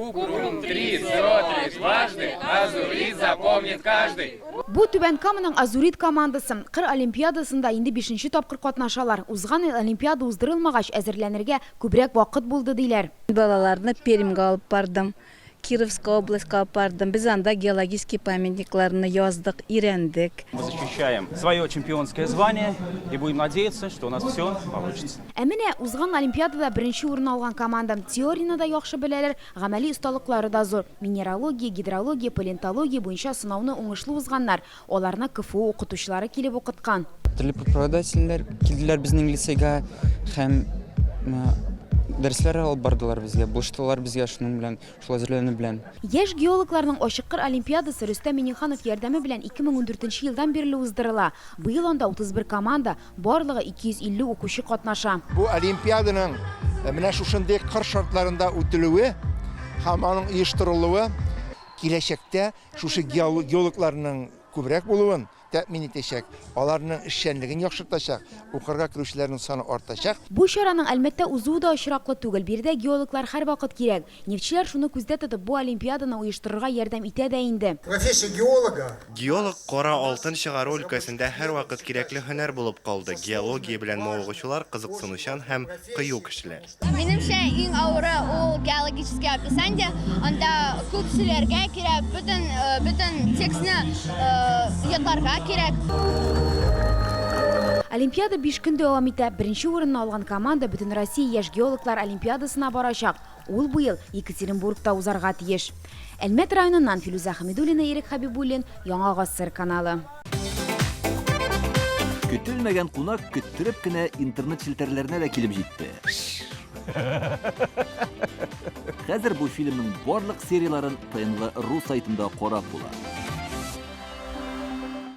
Купрум 3, дважды, Азурит запомнит каждый. Бу Түбән Каманың Азурит командасы. Кыр олимпиадасында инде бишенче тапкыр катнашалар. Узган ел олимпиада уздырылмагач, әзерләнергә күбрәк вакыт булды, диләр. Балаларны Пермьга алып бардым. Кировская областька алып бардым. Без анда геологический памятникларны яздык, өйрәндек. Мы защищаем свое чемпионское звание и будем надеяться, что у нас все получится. Ә менә узган олимпиадада беренче урын алган команда. Теорияне дә яхшы беләләр, гамәли осталыклары да зур. Минералогия, гидрология, палеонтология буенча сынауны уңышлы узганнар. Аларны КФУ укытучылары килеп укыткан. Төрле преподавательләр килделәр безнең лицейга һәм дәресләр алып бардылар безгә, булыштылар безгә шуның белән, шул әзерләнү белән. Яшь геологларның Ачык кыр олимпиадасы Рөстәм Миңнеханов ярдәме белән 2014 елдан бирле уздырыла. Быел анда 31 команда, барлыгы 250 укучы катнаша. Бу олимпиаданың менә шушындый кыр шартларында үтелүе һәм аның оештырылуы киләчәктә Шушы геологларның күбрәк булуын тәэмин итәчәк, аларның эшчәнлеген яхшыртачак, укырга керүчеләрнең саны артачак. Бу чараның Әлмәттә узуы да очраклы түгел. Биредә геологлар һәрвакыт кирәк. Нефтьчеләр шуны күздә тотып, бу олимпиаданы оештырырга ярдәм итә дә инде. Профессия геолога. Геолог кара алтын чыгару өлкәсендә һәрвакыт кирәкле һөнәр булып калды. Геология белән мавыгучылар кызыксынучан һәм кыю кешеләр. Минемчә, иң авыры ул геологический описание. Анда күп сөйләргә кирәк, бөтен бөтен текстны ятларга кирәк. Олимпиада биш көн дәвам итә. Беренче урынны алган команда Бөтенроссия яшь геологлар олимпиадасына барачак. Ул быел Екатеринбургта узарга тиеш. Әлмәт районыннан Филүзә Хәмидуллина, Ирек Хәбибуллин, Яңа Гасыр каналы. Көтелмәгән кунак көттереп кенә интернет челтәрләренә дә килеп җитте. Хәзер бу фильмның барлык серияләрен ТНВ.ру сайтында карап була.